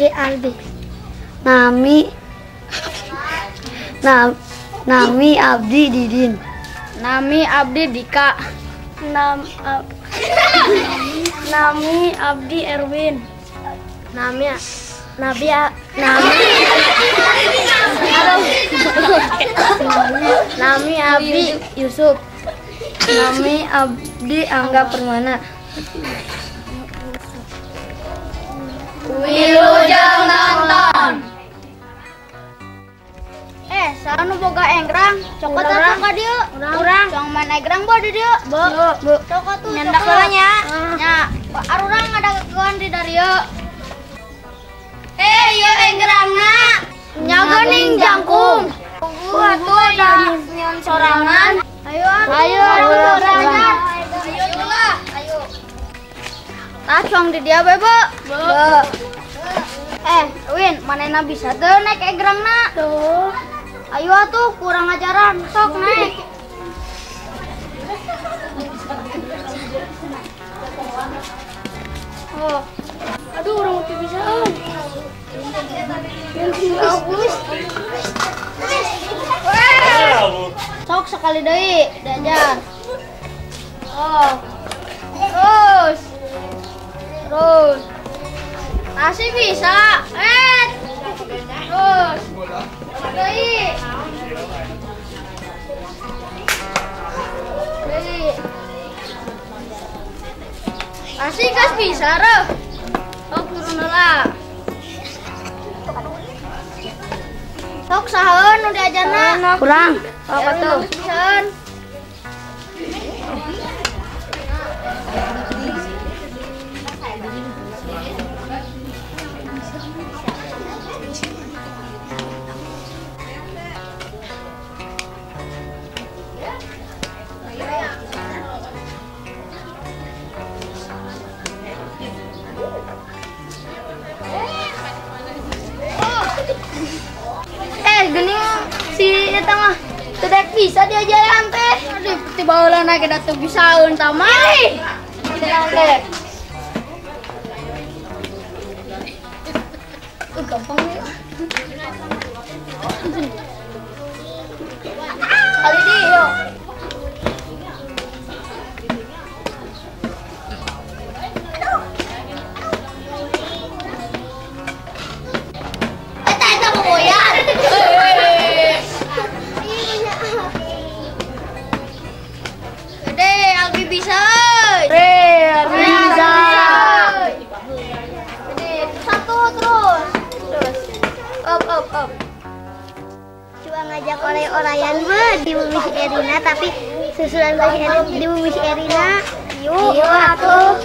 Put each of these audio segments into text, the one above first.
Abdi Albi. Nami Abdi Didin. Nami Abdi Dika. Nami Abdi Erwin. Nami Abdi Yusuf. Nami Abdi Angga Permana. Wilujeng nonton. Saha nu boga enggrang? Cokot atuh ka dieu. Urang. Cong main enggrang bo di dieu. Bo. Cokot tuh. Nyandak heula nya. Nya, arurang ngadageun di darieu. Ieu enggrangna. Nya geuning jangkung. Tunggu atuh da nyeun sorangan. Ayo ayo sorangan. Ayo lah, ayo. Tah cuang di dia bae, Bo. Bo. Win, manehna bisa teu naik enggrangna? Tuh. Ayo atuh, kurang ajaran, sok naik. Oh. Aduh, urang teu bisa euy. Sok sekali deui diajar. Oh. Terus. Terus. Masih bisa. Terus. Deui. Deui. Masih gas bisa reuh. Sok turun heula. Sok saheun nu diajarna? Kurang. Sok atuh. Bisaeun. Geuning si eta mah teu daek bisa diajaran teh. Aduh, ti baheula ge da teu bisaeun tah mah. Teh. Gampang nih. Kali di yuk. Eta boboyan. Gede, Albi bisa. Albi bisa. Gede, satu terus. Terus. Up, up, up. Coba ngajak oray-orayan di bumi si Erina, tapi susulan di bumi si Erina. Yuk, atuh.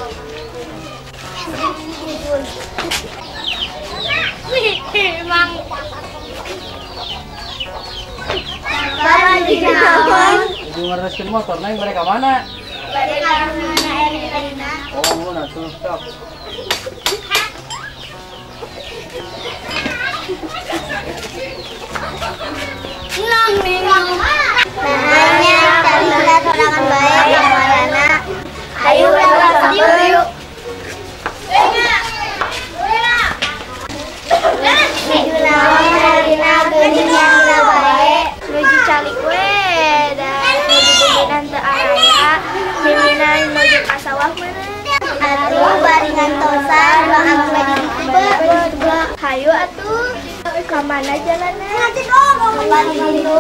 Emang. Ibu ngeresin motor, neng mereka mana? Mereka mana Erina? Oh, nah tuh, stop. Nanya, tadi kita sorangan baik yang mana? Ayo, yuk. Nuju naon Erina geuning yang bae. Nuju calik we da nuju bebenan teu araya miminan nuju ka sawah meureun. Atuh bari ngantosan ruang abdi di ditu be. Hayu atuh ka mana jalanna? Bari ditu.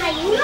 Hayu.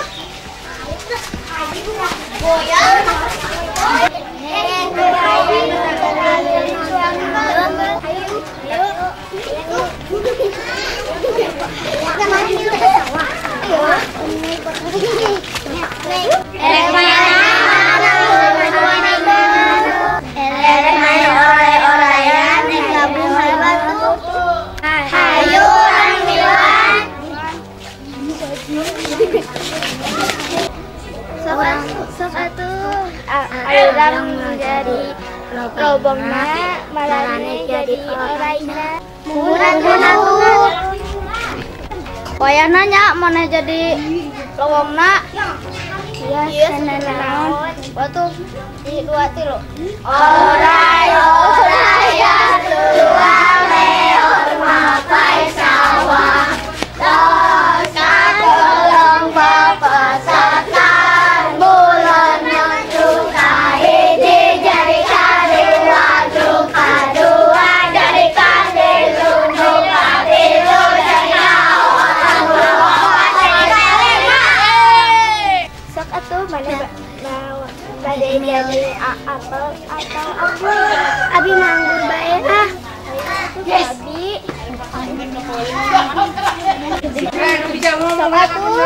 Sok atuh urang jadi robongna marane jadi oraina. Murah atuh. Wayahna nya maneh jadi lowongna. Iya, naon. Batu di 2 3. Oray oray atuh.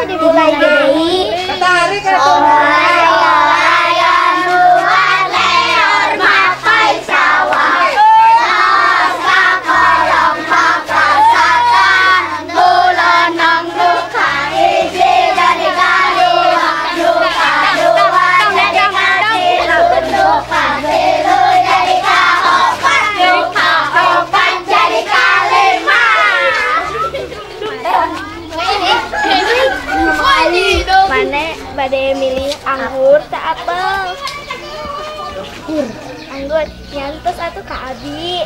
Atuh dimulai deui. Tarik atuh. Orayan luar leor mapai sawah. Los ka kolong papasatan bulan nu kahiji jadi kadua, nu kadua jadi katilu, nu katilu jadi kaopat, nu kaopat jadi kalima. Mane bade milih anggur tak apel? Anggur. Nyantos atuh ka abi.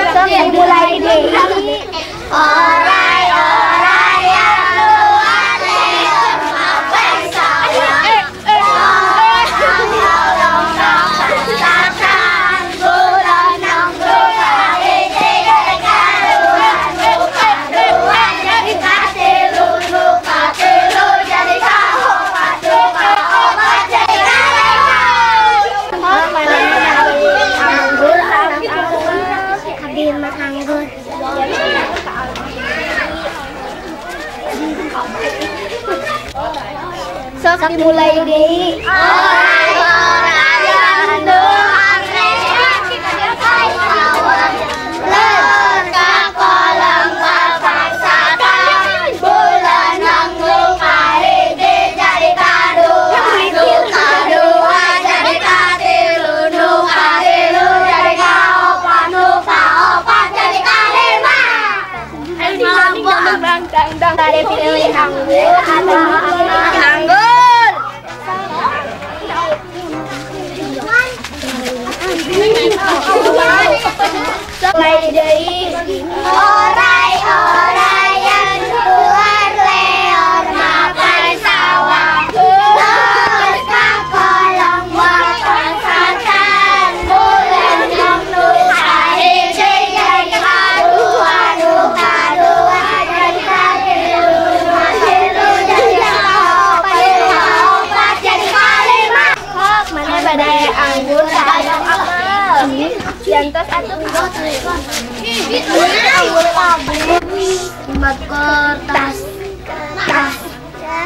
Sok dimulai deui. Orai orayan luar leor mapai sawah. Los ka kolong papasatan bulan nu kahiji jadi kadua, nu kadua jadi katilu, nu katilu jadi kaopat, nu kaopat jadi kalima. Mane milih anggur atau apel? Abi mah anggur. Sok dimulai deui. Orai orayan luar leor mapai sawah. Los ka kolong papasatan bulan nu kahiji jadi kadua, nu kadua jadi katilu, nu katilu jadi kaopat, nu kaopat jadi kalima. Bade pilih anggur atau apel? Anggur. Sok mulai deui. Orai orayan luar leor mapai sawah. Los ka kolong papasatan bulan nu kahiji jadi kadua, nu kadua jadi katilu, nu katilu jadi kaopat, nu kaopat jadi kalima. Mane bade anggur atau apel? Jantos atuh Lima kertas. Tas.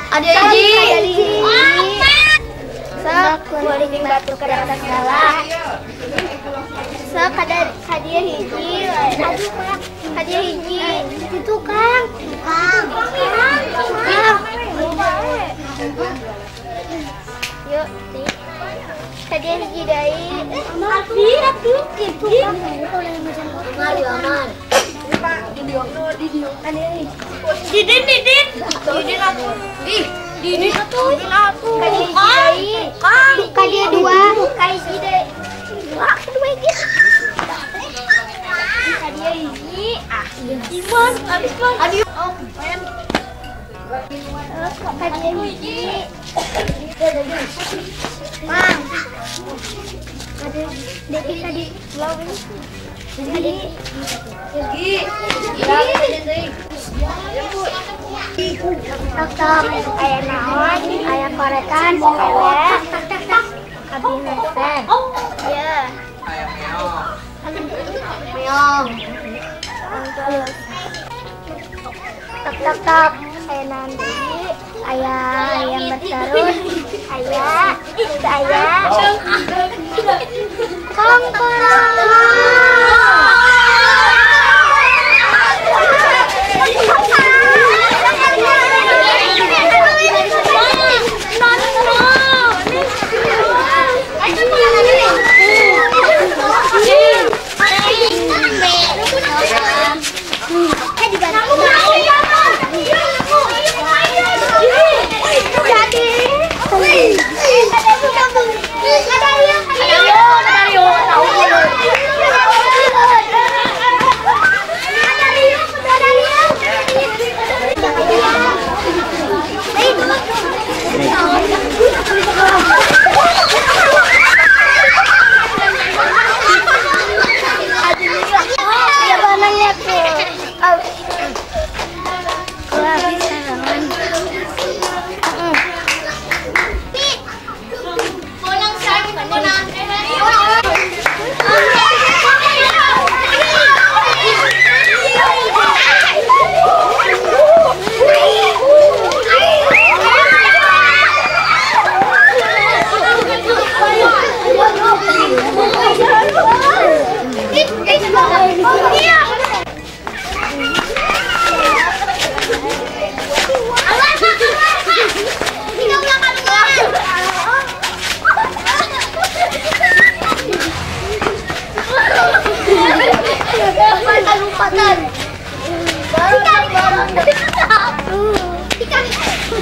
Ada hiji. Sok kuring batu kertas salah. Sok hadiah hiji. Aduh, Mak. Hadiah hiji. Di tukang. Tukang. Tukang. Yuk, nih. Hadiah hiji deui. Amar, amar. Didin, Didin. Didin aku. Ih, Didin atuh. Didin atuh. Hadiah hiji deui. Hadiah dua. Hiji deui. Dua, dua hiji. Hadiah hiji. Ah, Iman, habis man. Hadiah. Oh, main. Hadiah hiji. Mang. Ada deui tadi lawan. Tadi. Tok tok aya naon, aya korekan, aya tak tak tak. Abi mesen. Ya. Meong. Tok tok tok. Aya naon deui? Aya ayam berterus, aya aya kongkong. Jadi.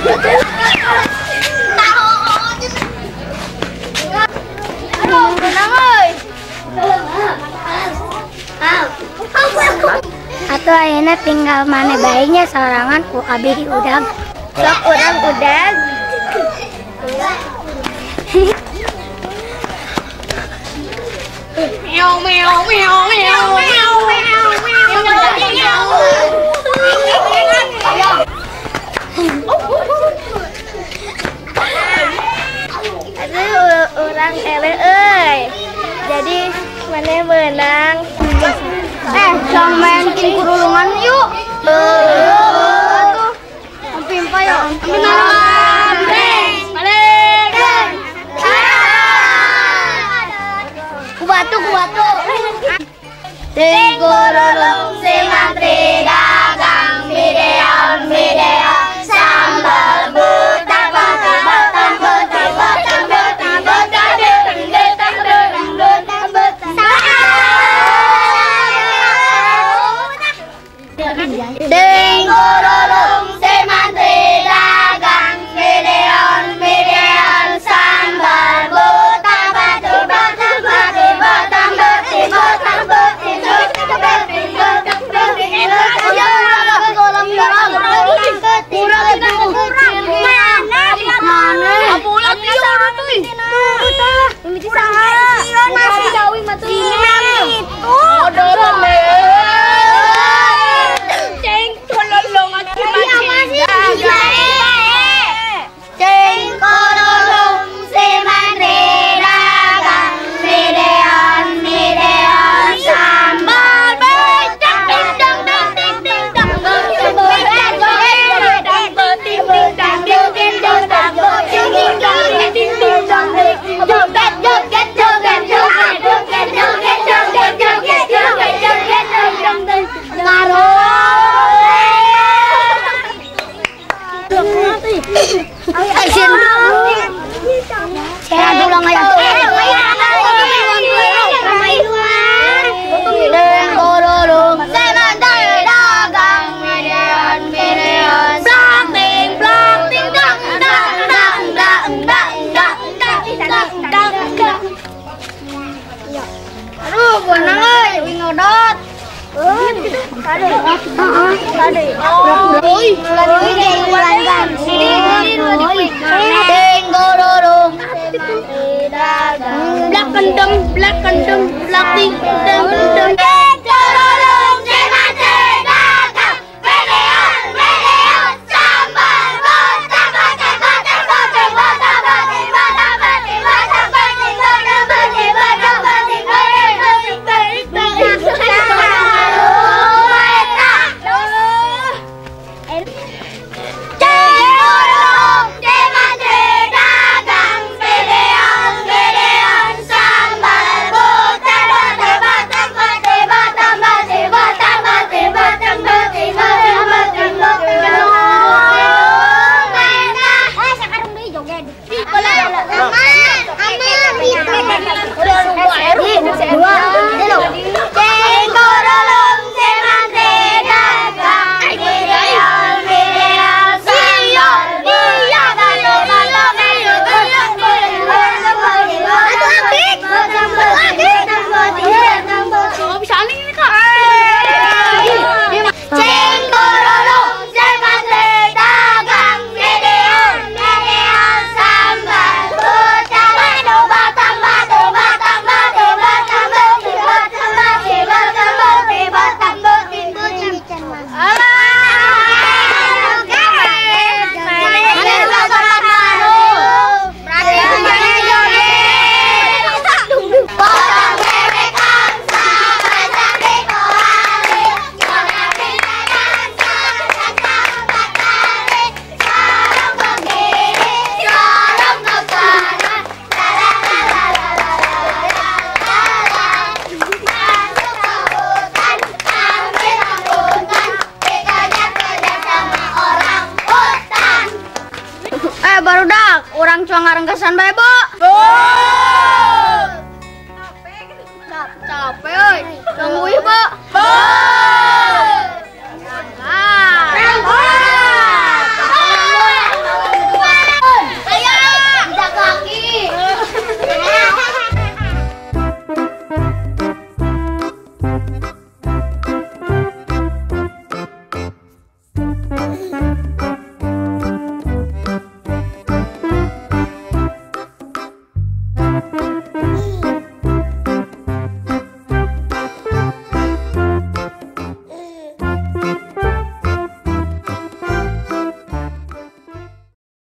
Aduh, menang euy. Atau ayeuna tinggal maneh bae nya sorangan ku abi diudag. Sok urang udag. Meow meow meow meow meow meow meow. Aduh, urang eleh euy. Jadi maneh menang. Jangan main kurulungan yuk. Atuh. Ampimpa yuk. Ku batu. Tingkurulung si mantri dagang mideon mideon sambal buta buta buta buta buta buta buta buta buta Tingkurulung si mantri dagang mideon mideon sambal buta buta buta buta buta buta Black kendeng, black ding, deng, deng. Barudak, orang cuang ngarengkesan bae, Bo. Capek, capek euy. Tungguin, Bo.